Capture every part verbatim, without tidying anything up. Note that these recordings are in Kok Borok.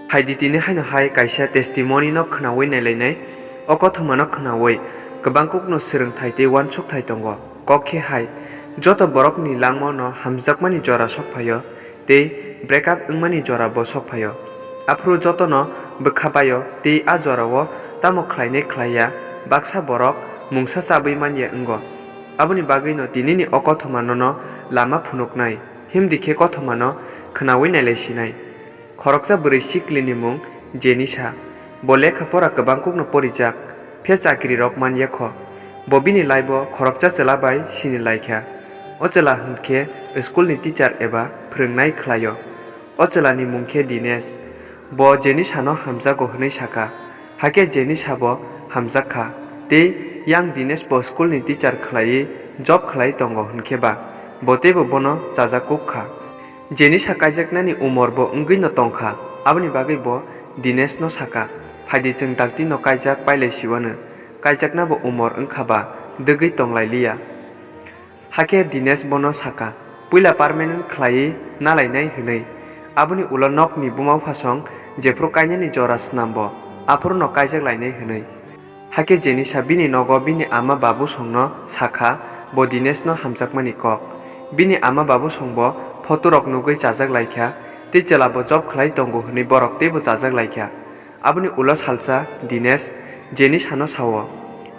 Phaidi tini haino hai kaisa testimony no khwnawi nailainai. O kothoma no khwnawi kwbangkuk no swrwngthai tei uansukthai tongo. Kok khe hai, joto borok ni langma no hamjakmani jora sok phaio tei break up wngmani jora bo sok phaio. Aphuru joto no bwkha baio tei a jora o tamo khlainai khlaiya baksa borok mungsa chabwi manya wngo. Aboni bagwi no tini ni o kothoma no no lama phunuknai. Himdi khe kothoma no khwnawi nailai sinai. Khoroksa bwrwi sikli ni mung Jenisa. Bo lekha pora kwbangkuk no porijak, phiya chakri rok manya kho. Bo bini life o khoroksa chwla bai sini laikha. O chwla hwnkhe school ni teacher eba phwrwngnai khlaio. O chwla ni mung khe Dinesh. Bo Jenisa no hamjago hwnwi saka. Hakhe Jenisa bo hamjak kha. Tei yang Dinesh bo school ni teacher khlaiwi job khlai tongo hwnkhe ba, bo teibo bono chajak kuk kha. Jenisa kaijaknani umor bo wngwi no tongkha, aboni bagwi bo Dinesh no saka, "Phaidi chwng dakti no kaijak pailai siwano, kaijakna bo umor wngkha ba, dwgwi tonglai liya." Hakhe Dinesh bono saka, "Puila permanent khlaiwi nalainai," hwnwi. Aboni ulo nokni buma buphasong jephru kainani jora snam bo, aphuru no kaijak lainai hwnwi. Hakhe Jenisa bini nogo bini ama babusongno sakha, bo Dineshno hamjakmani kok. Bini ama babusongbo photorok nugwi chajak laikha, tei chwlabo job khlai tongo hwnwi borok teibo chajak laikha. Aboni ulo salsa Dinesh Jenisano sao,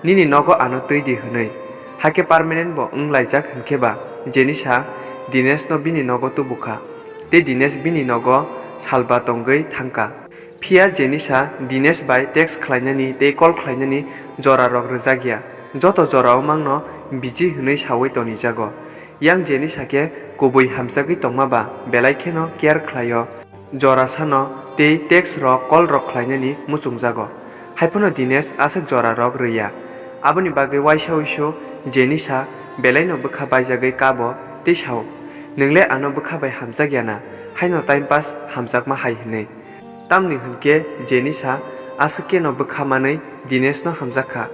"Nini nogo ano twi di," hwnwi. Hakhe permanent bo wng laijak hwnkhe ba Jenisa Dineshno bini nogo tubukha, tei Dinesh bini nogo salba tongwi thangkha. Phiya Jenisa Dinesh bai text khlainani tei call khlainani jorarok rwjakya. Joto jorao mangno busy hwnwi saui tonijago. Yang Jenisa khe kubui hamjagwi tongma ba belai kheno care khlaio. Jorasano tei text rok, call rok khlainani muchungjago. Haiphano Dinesh aswk jorarok rwya. Aboni bagwi waisa uisu Jenisa belaino bwkha baijagwi kabo tei sao, "Nwng le ano bwkha bai hamjakya na, haino time pass hamjakma hai," hwnwi. Tamni hwnkhe Jenisa aswk kheno bwkha manwi Dineshno hamjak kha.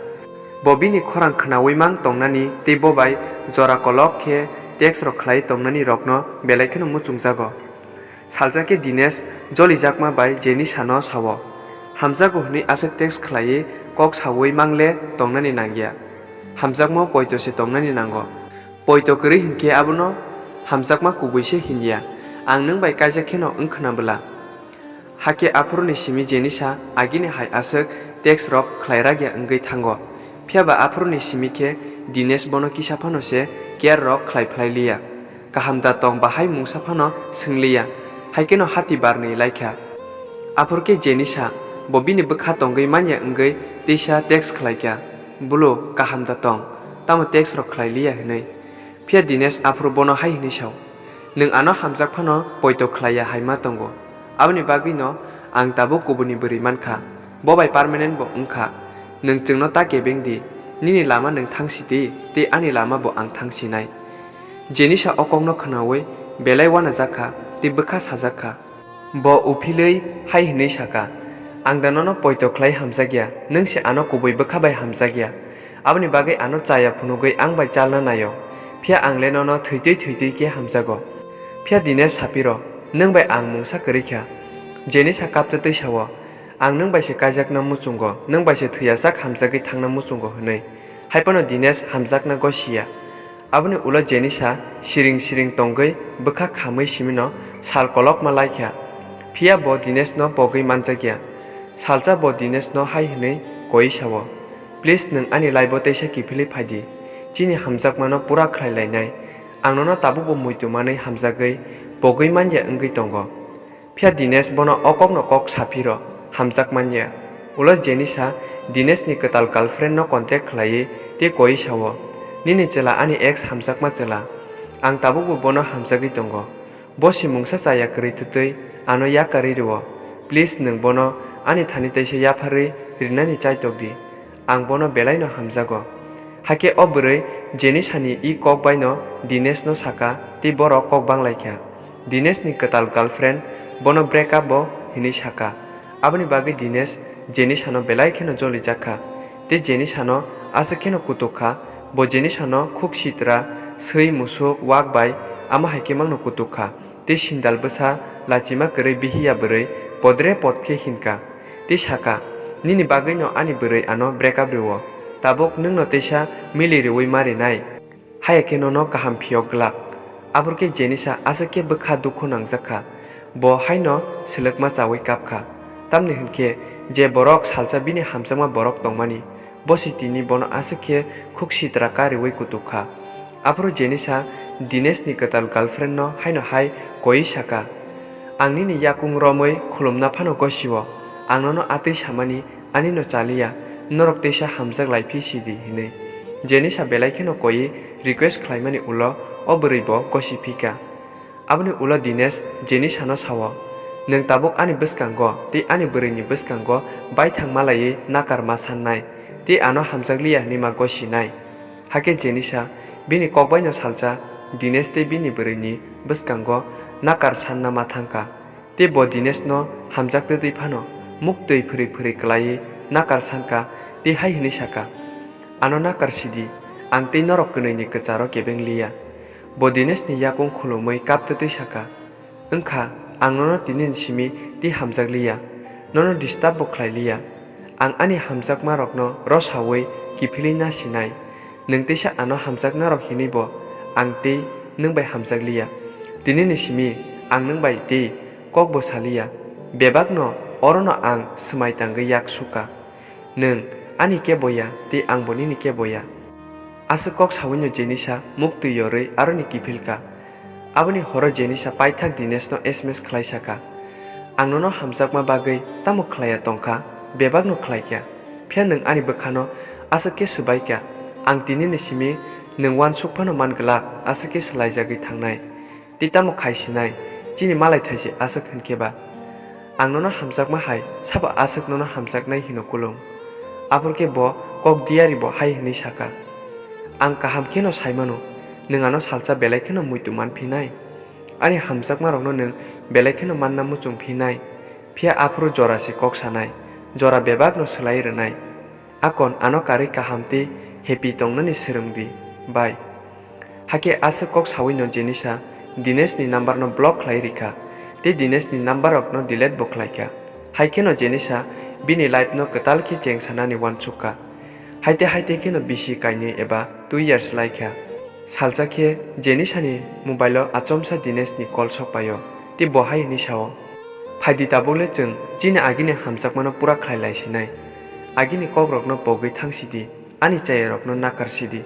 Bo bini khorang khwnaui mang tongnani tei bo bai jora kolok khe text rok khlai tongnani rokno belai kheno muchungjago. Salsa khe Dinesh jolijakma bai Jenisano sao, "Hamjago hwnwi aswk text khlaiwi kok saui mang le tongnani nangya. Hamjakmao poito se tongnani nango. Poito kwrwi hwnkhe abono hamjakma kubui se hinya. Ang nwng bai kaijak kheno wng khwna bwla." Hakhe aphuruni simi Jenisa agini hai aswk text rok khlairakya wngwi thango. Phiya ba aphuruni simi khe Dinesh bono kisa phano se care rok khlai phlai liya. Kaham da tong bahai mungsa phano swng liya. Hai kheno hati barnwi laikha. Aphur khe Jenisa bo bini bwkha tongwi manya wngwi teisa text khlaikha, "Bwlo kaham da tong, tamo text rok khlai liya?" hwnwi. Phiya Dinesh aphuru bono hai hwnwi sao, "Nwng ano hamjak phano poito khlaiya hai ma tongo. Aboni bagwino ang tabuk kubuni bwrwi mankha. Bo bai permanent bo wngkha. Nwng chwngno ta kebeng di. Nini lama nwng thang si di, tei ani lama bo ang thang sinai." Jenisa o kokno khwnaui belai uanajak kha tei bwkha sajak kha. Bo uphilwi hai hwnwi saka, "Ang da nono poito khlai hamjakya, nwng se ano kubui bwkha bai hamjakya. Aboni bagwi ano chaya phunugwi ang bai chalna naio, phiya ang le nono thwitwi thwitwi khe hamjago." Phiya Dinesh saphiro, "Nwng bai ang mungsa kwrwi kha." Jenisa kaptwtwi sao, "Ang nwng bai se kaijakna muchungo, nwng bai se thwiyasak hamjagwi thangna muchungo," hwnwi. Haiphano Dinesh hamjakna gosiya. Aboni ulo Jenisa siring siring tongwi bwkha khamwi simino sal kolokma laikha. Phiya bo Dineshno pogwi manjakya. Salsa bo Dineshno hai hwnwi koi sao, "Please, nwng ani life-o teisa kiphilwi phai di. Chini hamjakmano pura khlai lainai. Ang nono tabukbo muitu manwi hamjagwi pogwi manya wngwi tongo." Phiya Dinesh bono o kokno kok saphiro hamjak manya. Ulo Jenisa Dineshni kwtal girlfriend-no contact khlaiwi tei koi sao, "Nini chwla ani ex hamjakma chwla. Ang tabukbo bono hamjagwi tongo. Bo si mungsa chaya kwrwi twtwi ano yakarwi rwo. Please, nwng bono ani thani teisa yapharwi rinani chaitok di. Ang bono belaino hamjago." Hakhe o bwrwi Jenisani i kok baino Dineshno saka tei borok kok banglaikha. Dineshni kwtal girlfriend bono break up bo hinwi saka. Aboni bagwi Dinesh Jenisano belai kheno jolijak kha. Tei Jenisano aswk kheno kutuk kha, bo Jenisano khuk sitra, swi musuk, wak bai, amo hai khe mangno kutuk kha. Tei sindal bwsa lachima kwrwi bihiya bwrwi Podre pod khe hinka, tei saka, "Nini bagwino ani bwrwi ano breakup rwo, tabuk nwngno teisa mili rwui ma rinai, haya khe nono kaham phiyok glak." Abor khe Jenisa aswk khe bwkha dukhu nangjak kha, bo haino swlwkma chaui kap kha. Tamni hwn khe je borok salsa bini hamjakma borok tongmani, bo si tini bono aswk khe khuk sitra kariui kutuk kha. Aphuru Jenisa Dinesh ni kwtal girlfriend no haino hai koiwi saka, "Ang nini yakung romwi khulumna phano gosio, ang nono atwi samani ani no chaliya, norok teisa hamjak lai phi sidi," hinwi. Jenisa belai kheno koiwi request khlaimani ulo o bwrwi bo gosi phika. Aboni ulo Dinesh Jenisa no sao, "Nwng tabuk ani bwskango tei ani bwrwi ni bwskango baithang malaiwi nakar ma sannai, tei ano hamjak liya hinwi ma gosinai." Hakhe Jenisa bini kok bai no salsa Dinesh tei bini bwrwi ni bwskango nakar sanna ma thangkha. Tei bo Dinesh no hamjak twtwi phano muk twi phwrwi phwrwi kwlaiwi nakar sankha tei hai hwnwi saka, "Ano nakar sidi, ang tei norok kwnwi ni kwcharo kebeng liya." Bo Dinesh ni yakung khulumwi kap twtwi saka, "Wngkha, ang nono tini ni simi tei hamjak liya, nono disturb bo khlai liya. Ang ani hamjakma rokno rosaui kiphilwi na sinai. Nwng teisa ano hamjakna rok hinwi bo ang tei nwng bai hamjak liya. Tini ni simi ang nwng bai tei kok bo sa liya. Bebak no oro no ang swmai tangwi yak suka. Nwng ani kebo ya tei ang bo nini kebo ya." Aswk kok saui no Jenisa muk twi yorwi aroni kiphil kha. Aboni horo Jenisa paithak Dinesh no S M S khlai saka, "Ang nono hamjakma bagwi tamo khlaiya tongkha, bebak no khlaikha. Phiya nwng ani bwkha no aswk khe swbaikha. Ang tini ni simi nwng uansuk phano man glak, aswk khe swlaijagwi thangnai. Tei tamo khai sinai, chini malai thaise aswk hwn khe ba? Ang nono hamjakma hai, sabo aswk nono hamjaknai hino kulung?" Aphuru khe bo kok diyari bo hai hwnwi saka, "Ang kaham kheno sai mano, nwng ano salsa belai kheno muitu man phinai. Ani hamjakma rokno nwng belai kheno manna muchung phinai. Phiya aphuru jora se kok sanai, jora bebak no swlai rwnai. Akon ano karwi kaham tei happy tongnani swrwng di, bai." Hakhe aswk kok saui no Jenisa Dinesh ni number no block khlai rikha, tei Dinesh ni number rok no delete bo khlaikha. Hai kheno Jenisa bini life no kwtal khe cheng sanani uansuk kha. Haite haite kheno bisi kainwi eba two years laikha. Salsa khe Jenisa ni mobile o achomsa Dinesh ni call sok paio, tei bo hai hwnwi sao, "Phaidi tabuk le chwng chini agini hamjakmano pura khlai lai sinai. Agini kok rokno pogwi thang sidi, ani chaya rokno nakar sidi."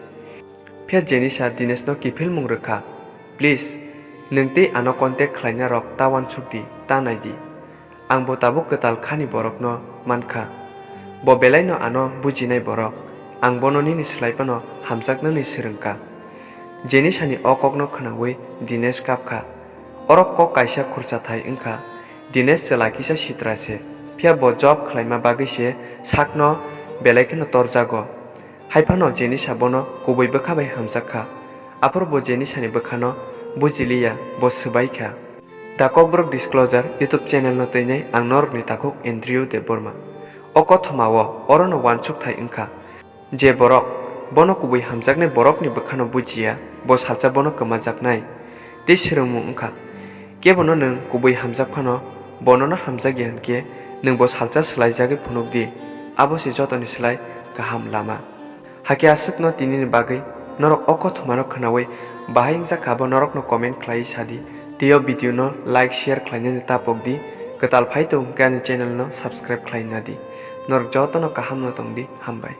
Phiya Jenisa Dinesh no kiphilmung rwkha, "Please, nwng tei ano contact khlaina rok ta uansuk di, ta nai di. Ang bo tabuk kwtal khani borokno mankha. Bo belaino ano bujinai borok. Ang bono nini swlai phano hamjaknani swrwngkha." Jenisa ni o kokno khwnaui Dinesh kapkha. Oro kok kaisa khurcha thai wngkha. Dinesh chwla kisa sitra se, phiya bo job khlaima bagwi se sakno belai kheno torjago. Hai phano Jenisa bono kubui bwkha bai hamjak kha. Aphuru bo Jenisa ni bwkhano bujiliya, bo swbai kha. The Kokborok Disclosure YouTube channel no twinai ang norokni takhuk Andrew Debbarma. O kothoma o orono uansuk thai wngkha je borok bono kubui hamjaknai borokni bwkhano bujiya, bo salsa bono kwmajaknai tei swrwngmung wngkha. Kebono nwng kubui hamjak phano bonono hamjakya hwnkhe nwng bo salsa swlaijagwi phunuk di, abo se jotoni slai kaham lama. Hakhe aswkno tinini bagwi norok o kothomano khwnaui bahai wngjakha abo norokno comment khlaiwi sadi. Tei o video no like, share khlainani tapok di. Kwtal phai tong hwnkhe ani channel no subscribe khlai nadi. Norok jotono kaham no tong di, hambai.